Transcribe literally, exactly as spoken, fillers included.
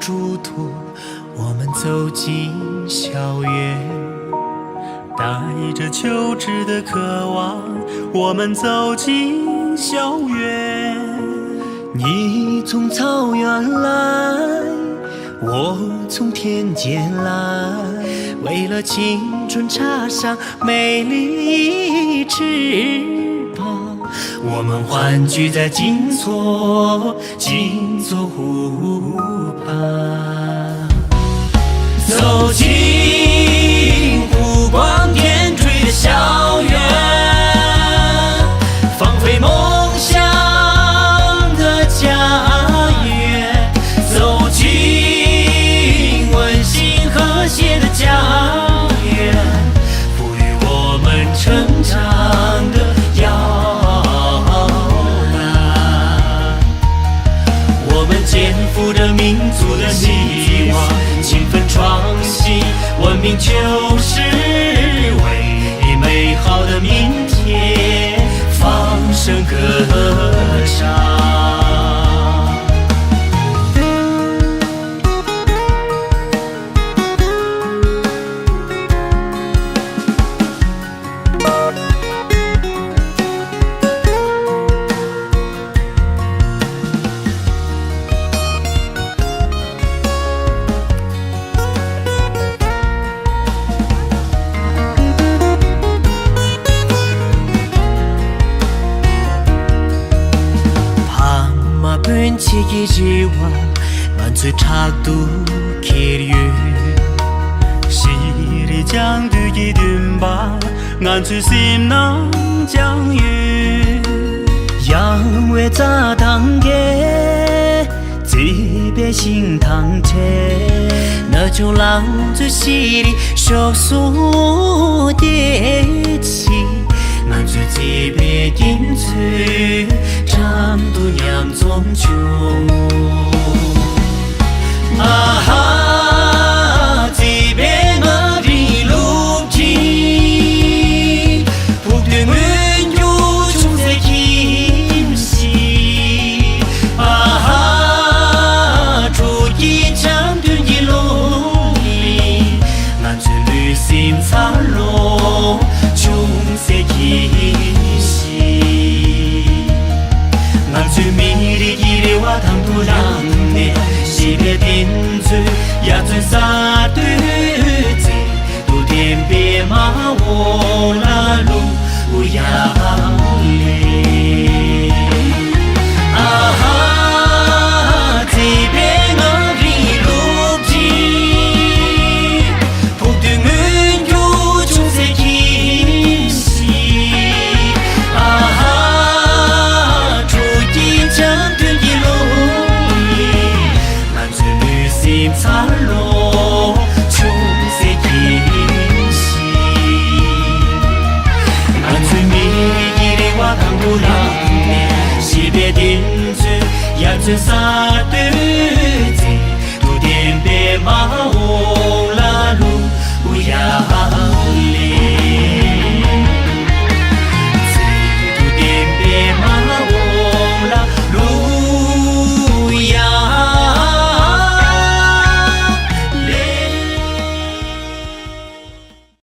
殊途，我们走进校园，带着求知的渴望，我们走进校园。你从草原来，我从田间来，为了青春插上美丽翅膀，我们欢聚在金锁 金锁湖畔，走进湖光点缀的校园，放飞梦想的家园，走进温馨和谐的家园，赋予我们成长的摇篮。 我们肩负着民族的希望，勤奋创新，文明旧事，为美好的明天放声歌唱。 ཕ་མ་སྤུན་མཆེད་ཀྱི་རེ་བ་ང་ཚོའི་ཕྲག་ཏུ་འཁྱེར་ཡོད། ཤེས་རིག་སྦྱང་དུས་ཀྱི་འདུན་པ་ང་ཚོའི་སེམས་ནང་བཅངས་ཡོད། ཡང་བའི་རྩྭ་ཐང་གི་བརྩེ་བའི་ཞིང་ཐང་ཆེ། ན་ཆུང་ལང་ཚོའི་ཤེས་རིག་གཤོག་ཟུང་རྒྱས་ཤིག་ང་ཚོའི་བརྩེ་བའི་རྒྱུན་ཚོའི་འགྲམ་དུ་མཉམ་འཛོམས་བྱུང་། ཨ་ཧ། བརྩེ་བའི་རྔ་རིང་ལུག་ཅིག་ཕུགས་འདུན་མངོན་གྱུར་ཅུང་ཟད་ཁྱིམ་ཞིག་ཨ་ཧ། དྲོ་སྐྱིད་འཆམ་མཐུན་གྱི་རླུང་ལ། ང་ཚོའི་ལུས་སེམས་འཚར་ལོངས་ཅུང་ཟད་སྐྱེས་ཤིག་ང་ཚོའི་མི་རིགས་ཀྱི་རེ་བ་དང་དུ་བླངས་ནས། གཞིས་པའི་གདེང་ཚོད་ཡར་བརྩོན་གསར་གཏོད་རྩལ་དུ་ལྡན་པའི་མ་འོངས་ལ་ལུ་ཡ་ལེ། ཨ་ཧ། བརྩེ་བའི་རྔ་རིང་ལུག་ཅིག་ཕུགས་འདུན་མངོན་གྱུར་ཅུང་ཟད་ཁྱིམ་ཞིག་ཨ་ཧ། དྲོ་སྐྱིད་འཆམ་མཐུན་གྱི་རླུང་ལ། ང་ཚོའི་ལུས་སེམས་འཚར་ལོངས་ཅུང་ཟད་སྐྱེས་ཤིག་ང་ཚོའི་མི་རིགས་ཀྱི་རེ་བ་དང་དུ་བླངས་ནས། གཞིས་པའི་གདེང་ཚོད་ཡར་བརྩོན་གསར་